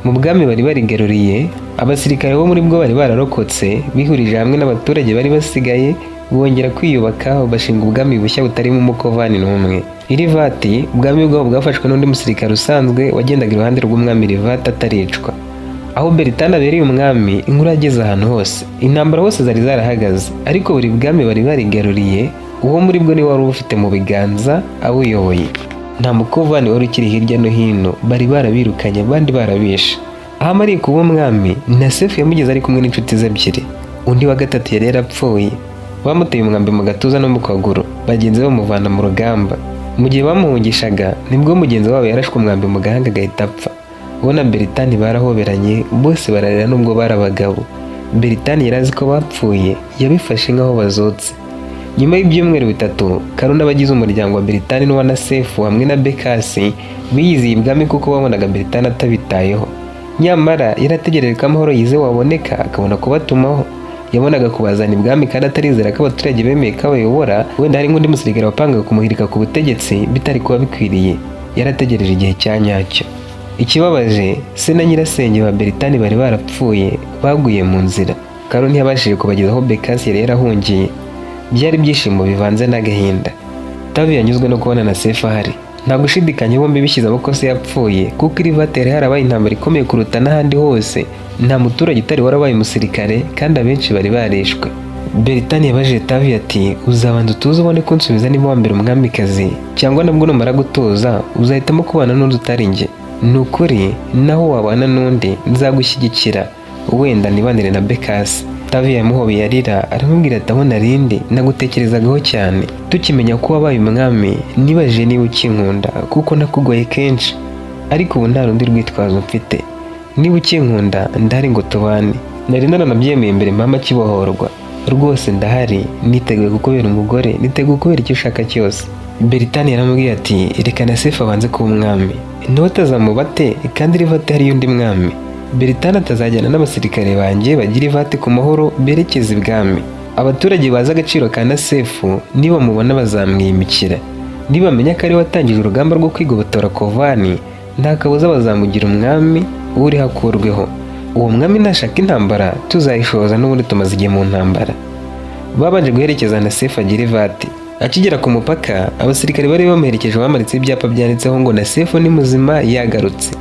Mu bwami bari barigaruriye, abasirikare bo muri bwo bari bararokotse bihurije hamwe n'abaturage bari basigaye, bongera kwiyubaka, bashinga ubwami bushya butarimo umukovani n'umwe. Irivati, ubwami bwabo bwafashwe n'undi musirikare usanzwe wagendaga iruhande rw'umwami Rivati ataricwa. Aho Beritani abereye umwami, inkuru yageze ahantu hose. Intambara hose zari zarahagaze, ariko buri bwami bari barigaruriye, uwo muri bwo niwe wari ubufite mu biganza abuyoboye. Nta mukovani wari ukiri hirya no hino, bari barabirukanye, abandi barabishe. Aho amariye kuba umwami, Nasefu yamugeze ari kumwe n'inshuti ze ebyiri. Undi wa gatatu yari yarapfuye, bamuteye umwambi mu gatuza no mu kaguru, bagenzi be bamuvana mu rugamba. Mu gihe bamuhungishaga, nibwo mugenzi wabo yarashwe umwambi mu gahanga agahita apfa. Bo na Beritani barahoberanye, bose bararira nubwo bari abagabo. Beritani yari azi ko bapfuye, yabifashe nk'aho bazutse. Nyuma y'ibyumweru 3, Karu n'abagize umuryango wa Beritani n'uwa Nasefu hamwe na Bekasi biyiziye ibwami, kuko babonaga Beritani atabitayeho. Nyamara yarategereje ko amahoro yizewe waboneka akabona kubatumaho. Yabonaga kubazana ibwami kandi atarizera ko abaturage bemeye ko abayobora, wenda hari nk'undi musirikare wapangaga kumuhirika ku butegetsi, bitari kuba bikwiriye. Yarategereje igihe cya nyacyo. Ikibabaje, se na nyirasenge ba Beritani bari barapfuye, baguye mu nzira. Karu ntiyabashije kubageza aho Bekasi yari yarahungiye. Byari ibyishimo bivanze n'agahinda. Tavi yanyuzwe no kubona Nasefu ahari. Nta gushidikanya, bombi bishyizemo ko se yapfuye, kuko Irivati yari harabaye intambara ikomeye kuruta n'ahandi hose. Nta muturage utari warabaye umusirikare, kandi abenshi bari barishwe. Beritani yabajije Tavi ati: "Uzabanza utuze ubone kunsubiza niba wambere umwamikazi, cyangwa nabwo numara gutuza uzahitamo kubana n'undi utari njye? Ni ukuri naho wabana n'undi nzagushyigikira, wenda nibanire na Bekasi." Tavi yamuhobeye arira, aramubwira ati: "Aho narindi nagutekerezagaho cyane. Tukimenya ko wabaye umwami nibajije niba ukinkunda, kuko nakugoye kenshi, ariko ubu nta rundi rwitwazo mfite. Niba ukinkunda ndahari ngo tubane. Nari naranabyemeye mbere mama akibohorwa. Rwose ndahari, niteguye kukubera umugore, niteguye kukubera icyo ushaka cyose." Beritani yaramubwiye ati: "Reka Nasefu abanze kuba umwami, nawe atazamubate kandi Rivate hariyo undi mwami. Beritani atazajyana n'abasirikare banjye bagira ivate ku mahoro berekeza ibwami. Abaturage bazi agaciro ka Nasefu, nibamubona bazamwimikira. Nibamenya ko ari we watangije urugamba rwo kwigobotora Kovani, nta kabuza bazamugira umwami uriho akurweho. Uwo mwami nashaka intambara tuzayishoza, n'ubundi tumaze igihe mu ntambara." Babanje guherekeza Nasefu agira ivate. Akigera ku mupaka, abasirikare bari bamuherekeje bamanitse ibyapa byanditseho ngo: "Nasefu ni muzima, yagarutse."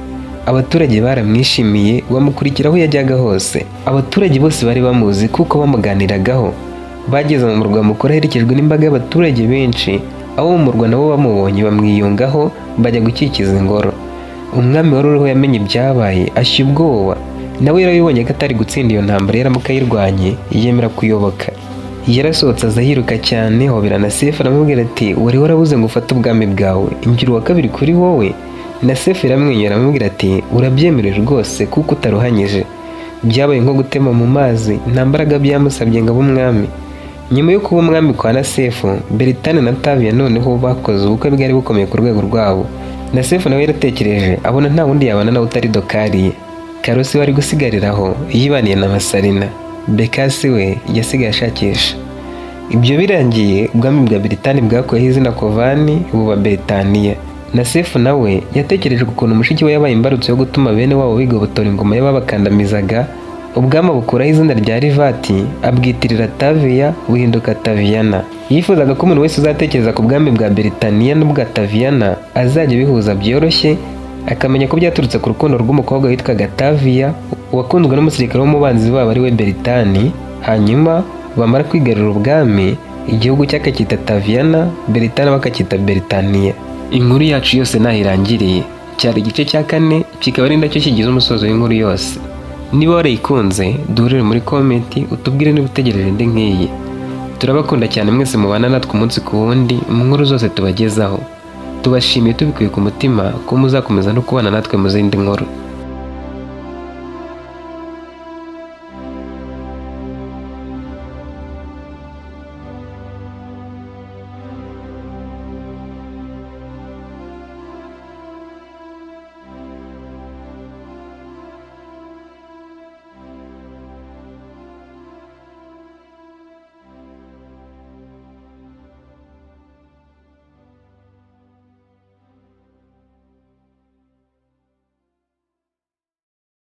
Abaturage baramwishimiye, bamukurikira aho yajyaga hose. Abaturage bose bari bamuzi kuko bamuganiragaho. Bageze mu murwa mukuru aherekejwe n'imbaga y'abaturage benshi. Abo mu murwa nabo bamubonye bamwiyungaho, bajya gukikiza ingoro. Umwami wari uriho yamenye ibyabaye, ashya ubwoba. Nawe yarabibonye ko atari gutsinda iyo ntambara yaramuka ayirwanye, yemera kuyoboka. Yarasohotse aza yiruka cyane, hobera Nasefu, aramubwira ati: "Wari warabuze ngo ufate ubwami bwawe, ngira uwa kabiri kuri wowe." Nasefu yaramwenyura, aramubwira ati: "Urabyemerewe rwose kuko utaruhanyije." Byabaye nko gutema mu mazi, nta mbaraga byamusabye ngo abe umwami. Nyuma yo kuba umwami kwa Nasefu, Beritani na Taviya noneho bakoze ubukwe bwari bukomeye ku rwego rwabo. Nasefu nawe yaratekereje, abona nta wundi yabana nawe utari Dokariye. Karosi wari gusigariraho yibaniye na Masarina. Bekasi we yasigaye ashakisha. Ibyo birangiye, ubwami bwa Beritani bwakuyeho izina Kovani, buba Beritaniya. Nasefu nawe yatekereje ukuntu mushiki we yabaye imbarutso yo gutuma bene wabo bigobotora ingoma y'ababakandamizaga, ubwami bukuraho izina rya Rivati abwitirira Taviya, buhinduka Taviyana. Yifuzaga ko umuntu wese uzatekereza ku bwami bwa Beritaniya n'ubwa Taviyana azajya abihuza byoroshye, akamenya ko byaturutse ku rukundo rw'umukobwa witwaga Taviya wakunzwe n'umusirikare w'umubanzi wabo ari we Beritani. Hanyuma bamara kwigarurira ubwami, igihugu cye akacyita Taviyana, Beritani bakacyita Beritaniya. Inkuru yacu yose ntaho irangiriye. Cyari igice cya kane, kikaba ari nacyo kigize umusozo w'inkuru yose. Niba warayikunze, duhurire muri comment utubwire niba utegereje indi nk'iyi. Turabakunda cyane mwese mubana natwe umunsi ku wundi mu nkuru zose tubagezaho. Tubashimiye tubikuye ku mutima ko muzakomeza no kubana natwe mu zindi nkuru.